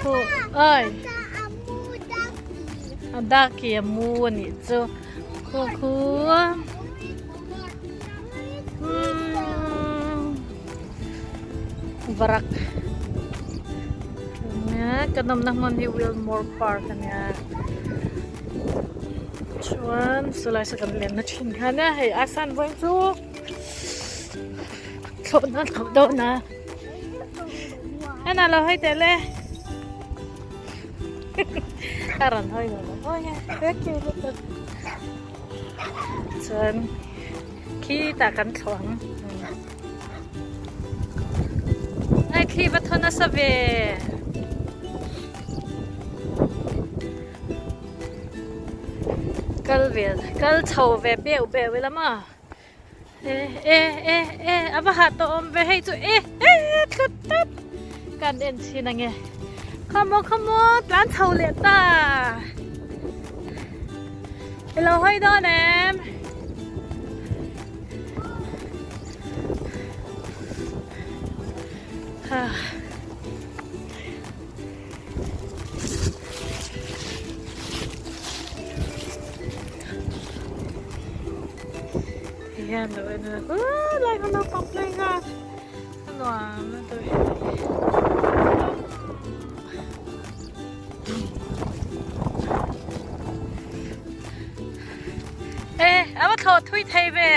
Khu oi a ducky a mu a nih chu khu khu umm varak kan awmna hmun hi Wilmore Park a nia chuan chulai saw kan lenna thin kha nia hei a san vawiin chu thlawhna thlawh dawn a. Hena lo hawi teh le. A rawn hawi lo lo hawi a. Thank you lutuk. Chuan khitah kan thlawh ang. Ai thli va thaw nasa ve. Kal ve kal chho ve beuh beuh ila maw. E e e e a va hah tawh awm ve hei chu e e thlut tlat kan en chhin ange khawmaw khawmaw tlan chho leh ta i lo hawi dawn em ha. Hian lo en a uh lai kha naupang playground a nuam a tawh hi. E a va thlawh thui thei ve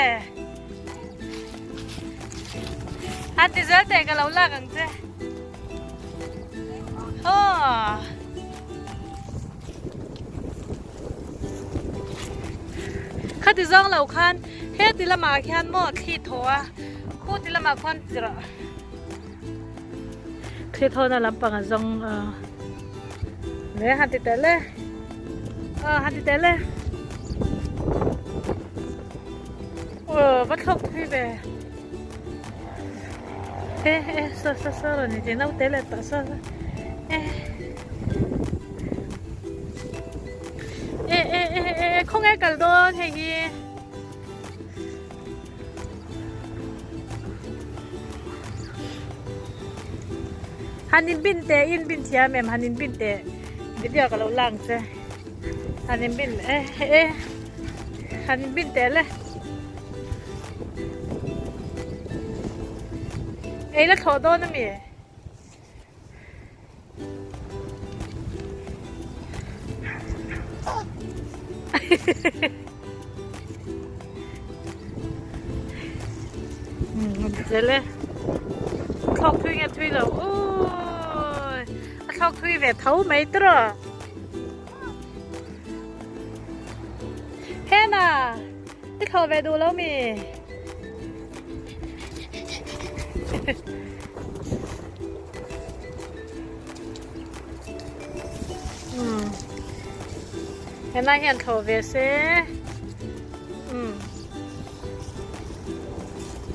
a ti zel teh ka lo lak ang che. Aw. Khati zawng lo khan heti lamah khian maw thli thaw a khuti lamah khuan tirh thli thawna lampang a zawng a le han ti tel e aw han ti tel e aw va thlawk thui ve. E e saw saw saw rawn inti naute leh tawh saw saw e e e e e khawnge kal dawn hei hi han in bin teh in bin thiam em han in bin teh video ka lo lang che han in bin e e han in bin teh le. Ei la thlawh dawn ami? Zel e. Thlawk thui nge thui lo. Ui. A thlawk thui ve tho mai tiraw. Hena. I thlawh ve duh lo mi? Umm Hena hian thlawh ve se umm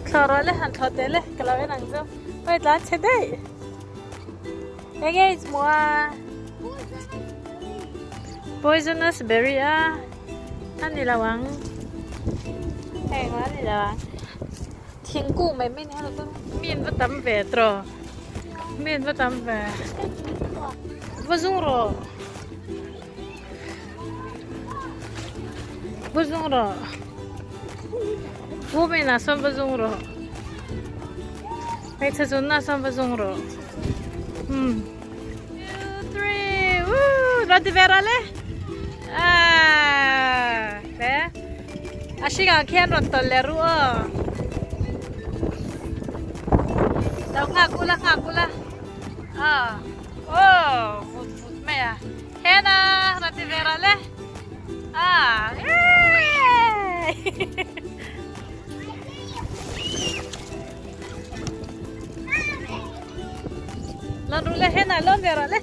Thlawh rawh le han thlawh teh le ka lo en ang chu Oi tlan chhe daih Enge i hmuh a Poisonous berry a. A ni lo ang. Heng a ni lo ang. Thingkung mai mai ni halo chu. Mi an va tam ve tawh. Mi an va tam ve. Va zung rawh. Va zung rawh. Pu mai na sawn va zung rawh. Hmeichhe zun na sawn va zung rawh. Hmm. 2, 3, woo! Rawn ti ve rawh le. Ah, le. A hringah khian rawn tawlh leh ru aw. Lo nghak ula, nghak ula. Ah, oh, vut vut mai a. Hena, rawn ti ve rawh le. Ah, yay! Lon ru le hena lon ve rawh le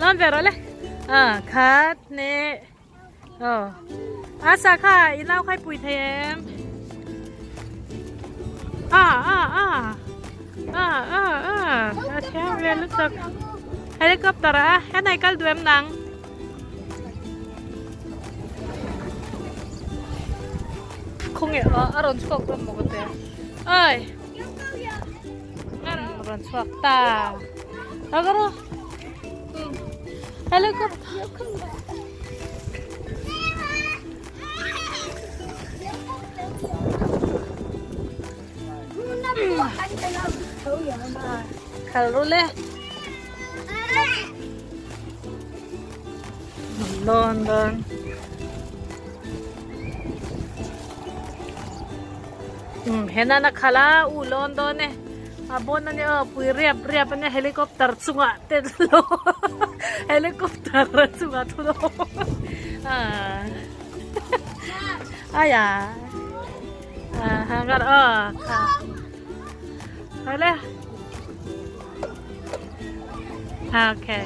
lon ve rawh le a khat ne oh a sa kha i nau khai pui thei em a a a a a a a thiam ve lutuk helicopter a henai kal duh em nang Khawnge a rawn chhuak dawn maw ka ti. Ai. rawn chhuak ta. Helicopter. Khal ru le. London. Henan a khalh a u lawn dawn e a bon a nia aw pui riap riap a nia helicopter chungah te lo helicopter chungah thu lo ah aiya ah hangar aw kha le okay.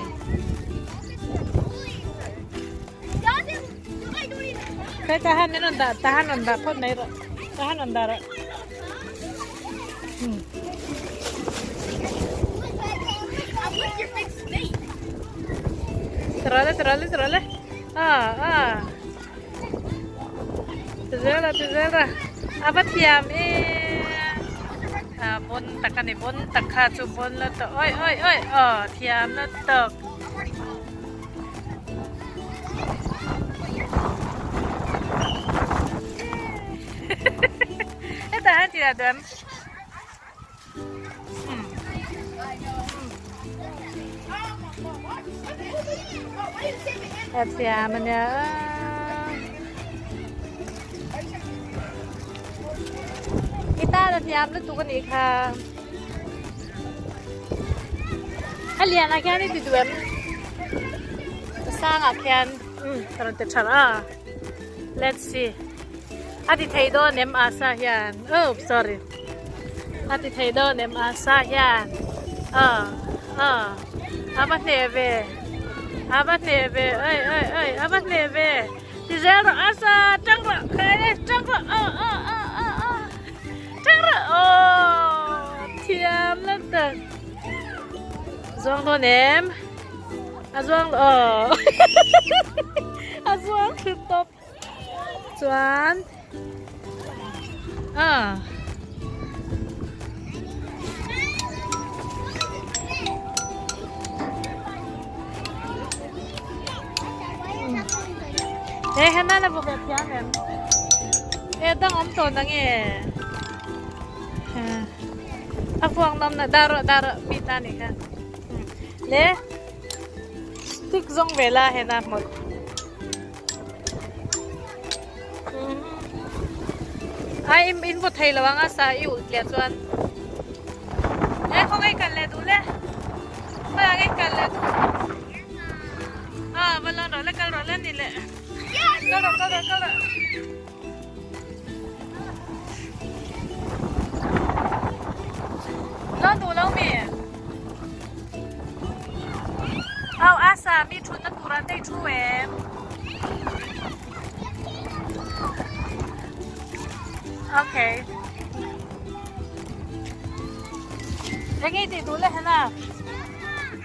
Cái tahan ni ron dah tahan ron dah phawt mai rawh tahan ron dah rawh. Trawle trawle trawle ah ah tizel ra tizel ra a va thiam e a bon tak ani bon tak kha chu bon la tawh oi oi oi aw thiam la tawk. Hetah hian tih duh em? A thiam a nia i tan a hniam lutuk a nih kha. A lianah khian i ti duh em? A sangah khian umm ka rawn ti tha a let's see a ti thei dawn em Asa hian oh sorry a ti thei dawn em Asa hian aw aw a va hneh ve a va hneh ve oi oi oi a va hneh ve ti zel rawh Asa tang rawh khai le tang rawh aw aw aw aw aw. Aw thiam la tak zuang dawn em a zuang aw a zuang thlu tawp chuan ah He hena la bawk thiam em he dang awm tawh na nge a fuang nawm na dar rawh dar rawh mi ta nih kha le stick zawng ve la hena hmawlh a in in vaw thei lo ang a sa i ulh tliah chuan he khawngaih kal leh duh le khawngaih kal leh duh a va lawn rawh le kal rawh le ni le kal rawh kal rawh kal rawh. Lawn duh lo mi Au asa mi thutna turah te i thu em? Okay. Eng i tih duh le hena?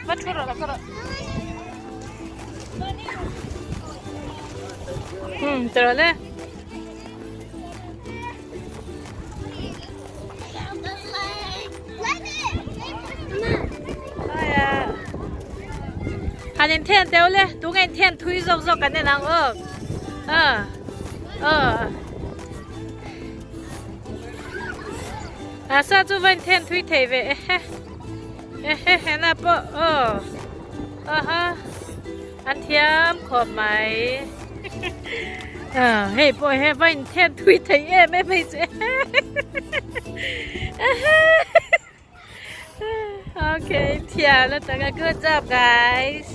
Va thu rawh la ka rawh. Hmm, ti rawh le. Han in then teu le tu nge in then thui zawk zawk kan en ang aw a a a sa chu va in then thui thei ve ehe ehe hena pawh aw aha An thiam khawp mai. Hei pawh he va in then thui thei em em hei chu. Okay, thiam la taka. Good job guys.